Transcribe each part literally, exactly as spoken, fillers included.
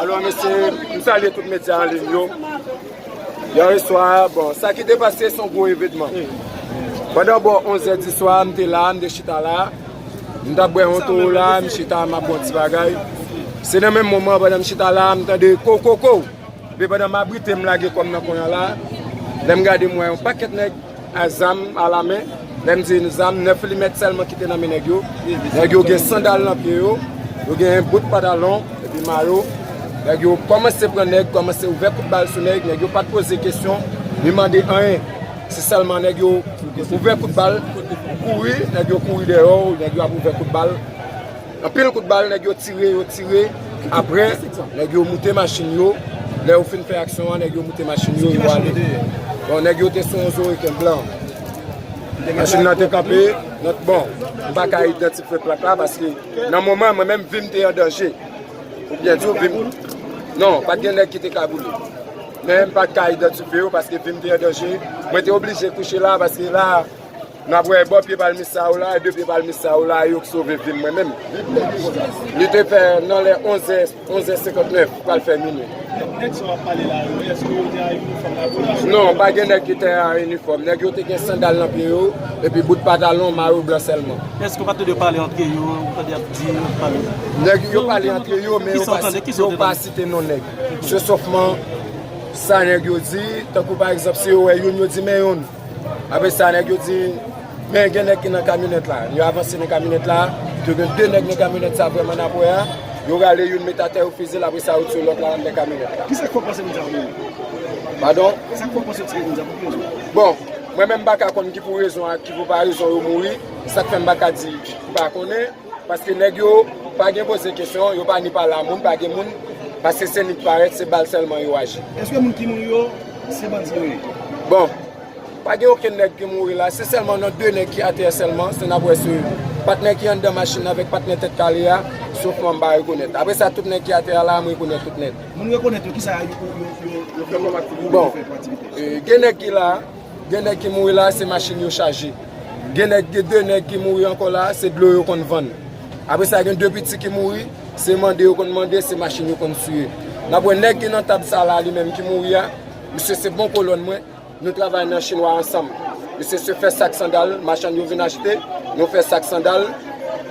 Alò, mesye, m salye tout medya an liy yo. Yè swa, bon, sa ki te pase se yon gwo evènman. Pandan bò onz è di swa, m te la, m te chita la. M t ap bwè yon towo la, m chita, m ap bwè yon ti bagay. Se nan menm moman, pandan m chita la, m tande ko, ko, ko. Epi pandan m abrite, m lage kò m nan konyan la, lè m gade, m wè yon pakèt nèg a zam alamen. Lè m di zam, nèf milimèt sèlman ki te nan men nèg yo. Nèg yo gen sandal nan pye yo, yo gen bout pantalon, epi mayo. Nèg yo kòmanse pran nèg, kòmanse ouvè kout bal sou nèg, nèg yo pa t poze kesyon, ni mande anyen. Se sèlman nèg yo ouvè kout bal, kouri, nèg yo kouri dèyè w, nèg yo ap ouvè kout bal. Anpil kout bal, nèg yo tire, yo tire. Apre, nèg yo moute machin yo. Lè yo fin fè aksyon an, nèg yo moute machin yo, yo ale. Bon, nèg yo te sou yon Hurricane blan. Machin nan te kanpe, nan, bon, m pa ka idantifye plak la, paske nan moman, mwen menm, vi m te an danje. Ou byen di w, vi m. Non, pa t gen nèg ki te kagoule. Men m pa t ka idantifye yo, paske vi m te an danje. Mwen te oblije kouche la, paske la, n ap wè bò pye palmis sa yo la, de pye palmis sa yo la, yo k sove vi m mwen menm. Li te fè nan lè onz è, onz è senkantnèf, pral fè minui. Nèg sa w ap pale la yo, èske yo te an inifòm lapolis? Non, pa gen nèg ki te an inifòm. Nèg yo te gen sandal nan pye yo, epi bout pantalon mayo blan sèlman. Èske yo pa t dwe pale antre yo, tande y ap di, y ap pale? Nèg yo pale antre yo, men yo pa, yo pa site non nèg. Se sòfman sa nèg yo di, tankou pa egzanp, si yo wè youn, yo di men youn. Apre sa, nèg yo di, men gen nèg ki nan kamyonèt la. Yo avanse nan kamyonèt la, te gen de nèg nan kamyonèt sa vrèman n ap wè a. Yo rale youn met atè, yo fize l, apre sa, yo tiye lòt la anndan kamyonèt la. Kisa k fè w panse moun sa yo mouri? Padon? Sa k fè w panse yo tiye moun sa pou ki rezon? Bon, mwen menm m pa ka konn ki pou rezon ak ki pou pa rezon yo mouri. Sa k fè m pa ka di m pa konnen. Paske nèg yo pa gen poze kesyon, yo pa ni pale a moun, pa gen moun, paske se nèg parèt, se bal sèlman yo aji. Èske moun ki mouri yo, se bandi yo ye? Bon, pa gen okenn nèg ki mouri la, se sèlman nan de nèg ki atè sèlman, se n ap wè se patnè ki anndan machin nan avèk patnè tèt kale a, sòfman m pa rekonèt. Apre sa, tout nèg ki atè a la, m rekonèt tout nèt. Moun rekonèt yo, kisa yo, yo, yo, yo, yo fè kòm aktivite? Bon, e, gen nèg ki la, gen nèg ki mouri la, se machin yo chaje. Gen nèg, gen de nèg ki mouri ankò la, se dlo yo konn vann. Apre sa, gen de piti ki mouri, se mande yo konn mande, se machin yo konn siye. N ap wè nèg ki nan tab sa la, li menm ki mouri a, misye se bon kolòn mwen. Nou travay nan chinwa ansanm. Misye se fè sak sandal, machann yo vin achte, nou fè sak sandal,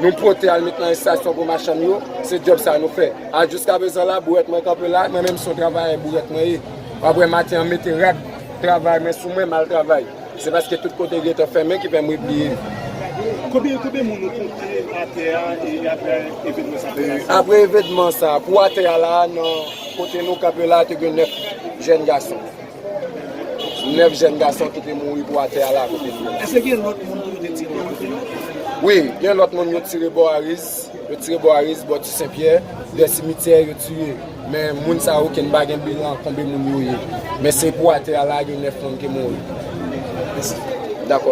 nou pote al met nan estasyon pou machann yo, se djòb sa nou fè. A jiskaprezan la, bourèt mwen kanpe la, mwen menm se yon travayè bourèt mwen ye. W ap wè maten an m mete rad travay mwen sou mwen, m al travay. Se paske tout kote gentan fèmen ki fè m repliye. Konbyen, konbyen moun ou konte atè a e apre evènman sa te pase? Apre evènman sa, pou atè a la, nan kote nou kanpe la, te gen nèf jèn gason. Nèf jèn gason ki te mouri pou atè a la kote nou. Èske gen lòt moun tou yo te tire bò kote yo? Wi, gen lòt moun yo tire bò Ariz. Yo tire bò Ariz, bò Ti Senpyè, dèyè simityè, yo tire. Men moun sa yo, okenn pa gen bilan konbyen moun yo ye. Men se pou atè a la, gen nèf moun ki mouri. Dakò.